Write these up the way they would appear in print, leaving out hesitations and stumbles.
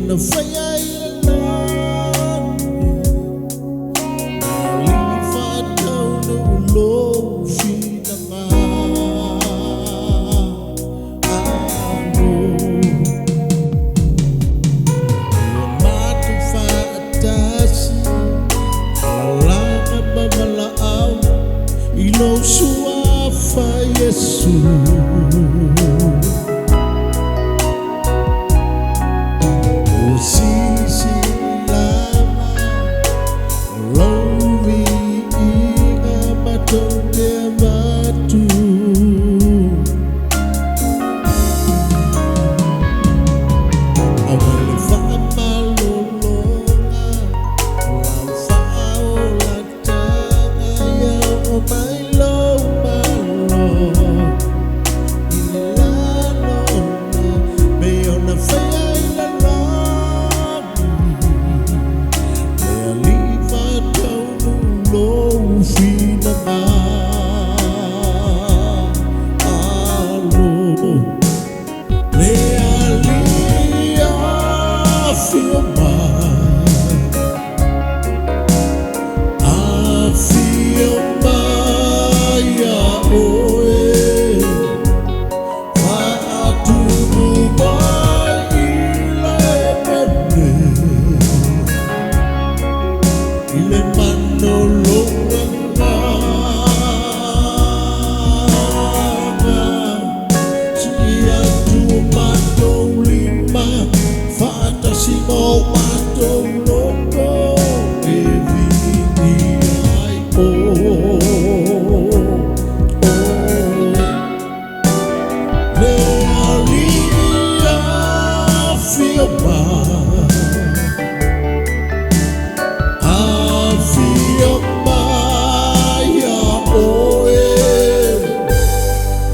ona faia i le lagi, le Alii faataunuu lou finagalo. Ua matou faatasi, alalaga ma valaau i lou suafa Iesu. Ua silisili lava lou viiga matou te avatu. Aua le faamalologa o lau faaolataga ia oo mai lou Malo i le lalolagi pei ona faia i le lagi. Le Alii faataunuu lou finagalo. Le Alii afio mai, afio mai ia oe, faatumu mai i le mele, i le manologa. Sii atu o matou lima, faatasi ma o matou loto e viia ai oe. Le Alii afio mai, afio mai ia oe,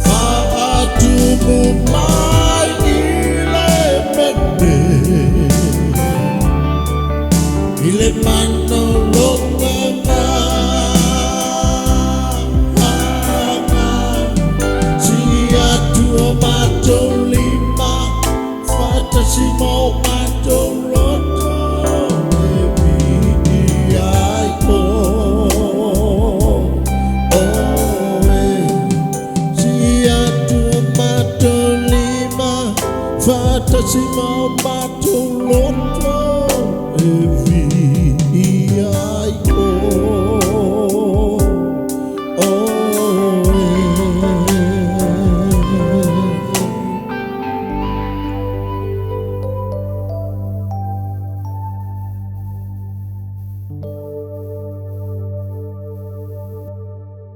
faatumu mai i le mele, i le manologa. Sii atu o matou lima, faatasi ma o matou loto e viia ai oe. Sii atu o matou lima, faatasi ma o matou loto e viia